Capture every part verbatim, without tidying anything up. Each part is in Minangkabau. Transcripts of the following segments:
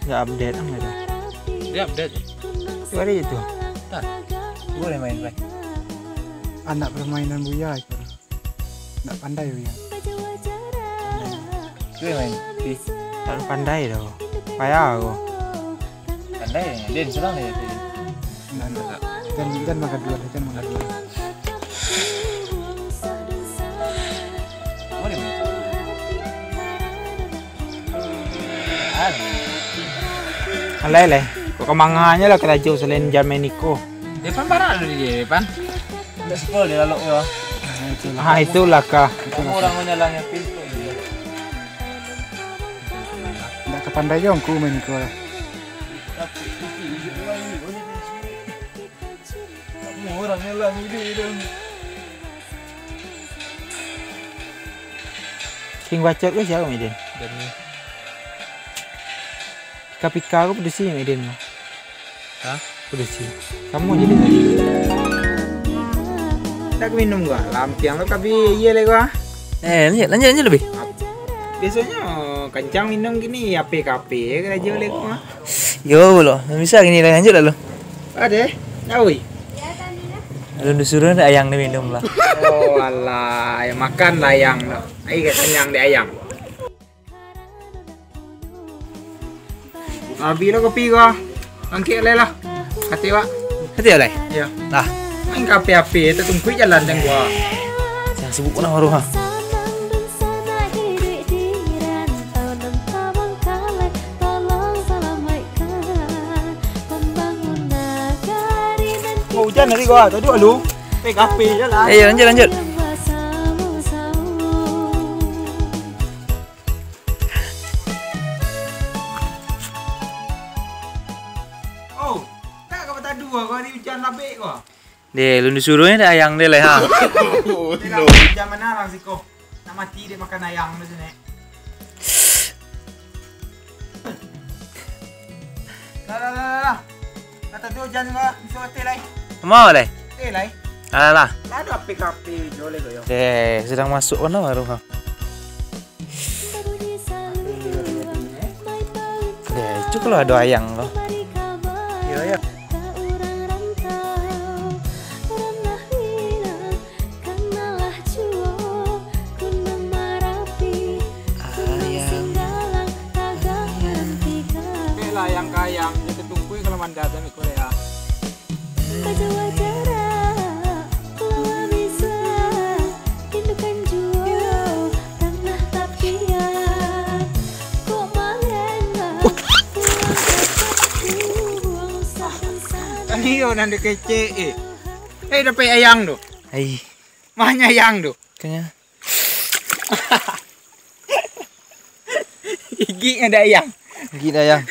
Nggak update, nggak ada. Dia update. Itu hari itu. Buliah main, Bang. Anak permainan Buya itu. Nggak pandai Buya. Buliah main. Ih, tak pandai doh. Payah aku. Pandai, dia senang dia. Nggak, nggak. Jangan, jangan manggaduah, jangan manggaduah. Alai leh, kok kamanganyo lah karajo salain jan main iko. Depan barak ado di depan. Ndak siko di lalok yo. Ah, itulah kah. Kamu urang manyalangi pintu. Ndak kapandai jo angku main iko lah. Kamu urang nyalangi diri dong. King Bacot ko sia, Mak Idin? Dani. Pika-pika ko padusi, Mak Idin? Hah? Padusi. Samo je deh. Ndak ka minum ko, lampiang lo ka bi-, iyo leh ko, ah. Eh, lanjuik, lanjuik, lanjuik, Bi. Biasonyo kancang minum kini, ape-ape karajo leh ko, ah. Yo, lo. Bisa kini lah, lanjuik lah, lo. Ado, nak, oi? Alun disuruah dek ayang ni minum lah. Oh, alah, yo makan lah ayang tu. Ai, kanyang dek ayang. Abih lah kopi ko. Angkek lai lah. Katik, Pak. Katik lai? Yo. Lah. Main ka ape-ape, tatungkuik jalan dek gua. Jan sibuk lah baru, ha. Mau hujan hari gua, tadi lu P K P je lah. Ayo, lanjut, lanjut. Oh, tak ka batadu ko hari hujan labek ko. Deh, lun disuruah ni dek ayang deh leh, ha. Jangan manarang siko. Nak mati dek makan ayang tu, Nek. Lah, lah, lah, lah, lah. Kata tu, jan lah, misuak teh lai. Mau lai? Teh lai. Alah, lah. Lah, ado P K P jo lai ko yo. Eh, sadang masuak mano baru, ha? Eh, itu kalau ado ayang ko. Iyo, iyo. Ayang. Ayang. Oke lah, ayang ka ayang. Dia tatungkuik kalau mandat ambil Korea. Iyo, nan dikecek, eh. Eh, dapek ayang tu. Ai. Manyayang tu. Kanya. Gigik nyo dek ayang. Gigik dek ayang.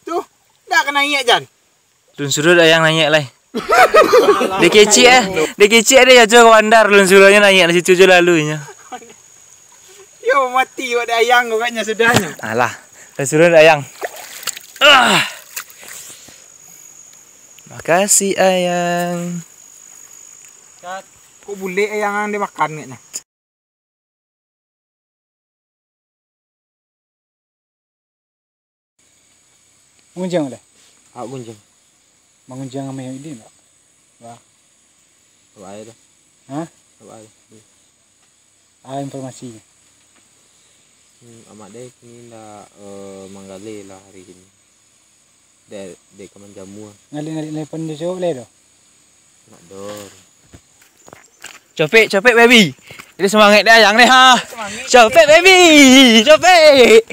Tuh, ndak ka naiak, Jan. Lun suruah dek ayang naiak lai. Dek kecik, eh. Dek kecik deh, yo, cubo ka bandar. Lun suruahnyo naiak, di situ jo lalu inyo. Yo, mati awak dek ayang ko, agaknyo sudahnyo. Alah, lun suruah dek ayang. Ah. Makasih, ayang. Kok bulek ayang nan dimakan agaknyo? Mangunjiang lai? Awak gunjiang. Mangunjiang samo Idin, Pak? Wah. Awak aja dah. Hah? Awak aja. Ah, informasi. Hmm, Amak deh kini ndak, eh, manggaleh lah hari kini. Dek, dek ka manjamu. Ngalik-ngalik nelpon jo cowok lai doh? Ndak doh. Copek, copek, baby. Jadi semangat dek ayang deh, ha. Copek, baby. Copek.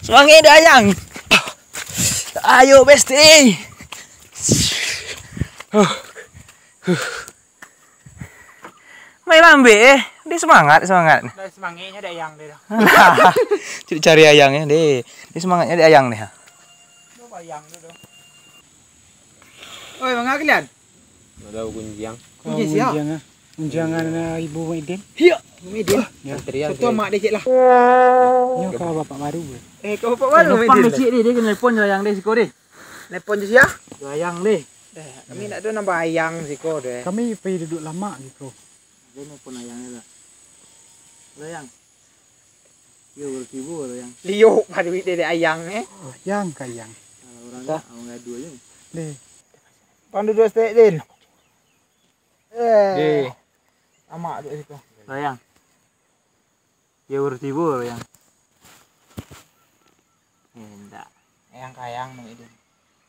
Semangat dek ayang. Ayo, bestie. Huh. Huh. Main lambek, eh. Dia semangat, semangat. Lah, semangatnyo dek ayang dia dah. Cari, cari ayang, eh, deh. Dia semangatnyo dek ayang deh. Coba ayang tu dah. Oi, manga kalian? Ada gunjiang. Gunjiang siap? Gunjiang, ah. Gunjiangan, ah, Ibu Mak Idin. Iya, Mak Idin. Ya. Antrian. Soto mak deh, cik lah. Nyo ka bapak baru, eh. Eh, ka bapak baru, Mak Idin. Cik deh, dia kena telepon jo ayang deh, siko deh. Telepon jo sia? Jo ayang deh. Eh, kami nak tu nambah ayang siko deh. Kami pai duduk lama siko. Dia nelpon ayang ni lah. Halo, Yang. Yo, baru tibo lo, Yang. Liok ka duit dek Ayang, eh. Ayang ka Ayang. Kalau orang Dah. Nak, orang gaduh aja. Deh. Pan duduak stek, Din. Eh. Deh. Amak duduak situ. Lo, Yang. Yo, baru tibo lo, Yang. Eh, ndak. Ayang ka Ayang, Din.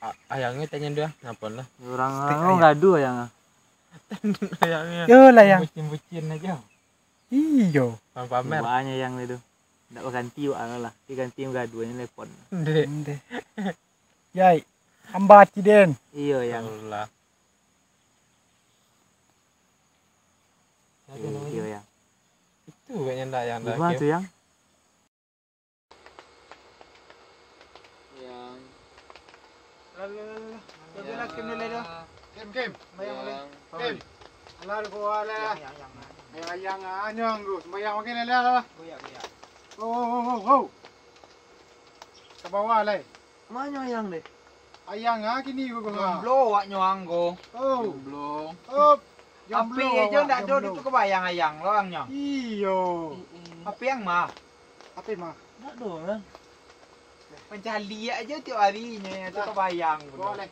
A-, Ayangnyo tanyo dia, ngapo lah? Orang-orang Stek lo Ayang. Gaduh, Ayang. Ayangnyo. Yo lah, Yang. Bucin-bucin aja. Iyo. Pamer-pamer. Banyak Yang itu. Ndak baganti wak lah. Diganti gaduahnya telepon. Ndeh. Ndeh. Yai, hamba Ciden. Iyo, Yang. Alah. Siapa namanya? Iyo, Yang. Itu kayaknya ndak Yang dah. Gimana tu, Yang? Yang. Lah, lah, lah, lah. Jaga lah, Kim, dulu, dah. Kim, Kim. Sembahyang, Yang. Kim. Alah, kau alah. Yang, yang, yang, yang. Yang, yang, anyang tu. Sembahyang makin lah, lah. Goyak, goyak. Oh, oh, oh, oh, oh. Ka bawah, lai. Manyo Ayang deh? Ayang ah, kini ko, ko, ah. Jomblo awaknyo ang ko. Oh. Jomblo. Oh. Ampia ajo ndak ado tu kabayang Ayang lo ang nyo. Iyo. Ampia ang mah. Ampia mah. Ndak ado, kan? Mancaliak ajo tiok hari nyo, tu kabayang. Boleh.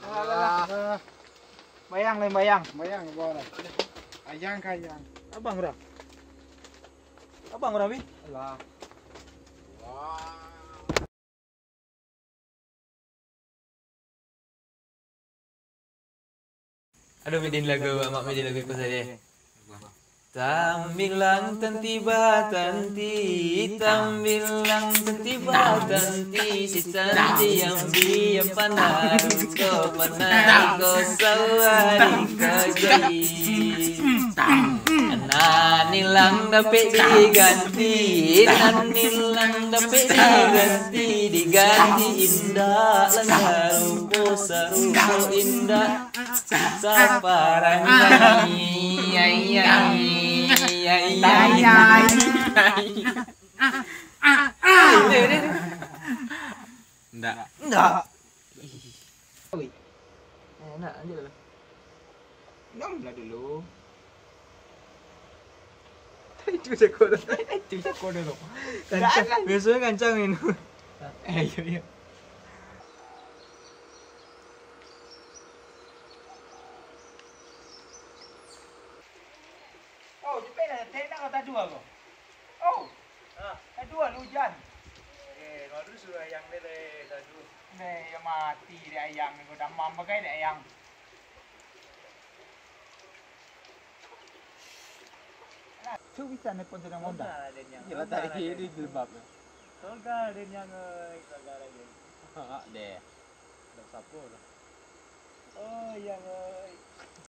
Alah, alah, alah. Bayang lai, bayang. Bayang, boleh. Ayang ka Ayang. Abang urang. Abang urang, Wi. Alah. Aduh, Midin lagu, Mak Midin lagu ko sajo. Tambilang tanti batanti, tambilang tanti batanti, si tanti yang dia panah ko, panah ko sawari ko jai. Anak nilang dapek diganti, anak nilang dapek diganti, diganti indak lah sarupo, sarupo indak saparangai. Ai, ai, ai, ai, ai. Ndak. Ndak. Ih. Eh, nak, lanjut dulu. Ngam lah dulu. Itu cako dah. Itu cako dah tu. Kancang. Biasanya kancang ini. Eh, iya, iya. Oh, cepet lah. Teh nak kau tadu aku. Oh. Ha? Tadu lah ujan. Eh, kalau dulu suruh ayang dia leh, tadu. Deh, ya mati deh ayang ni, kau damam bagai deh ayang. Tu bisa nelpon tu nang Honda. Iyalah tadi dia jilbab tu. Sogar deh nyang, oi, sogar lagi. Ha, deh. Dah sapo dah. Oh, iya, oi.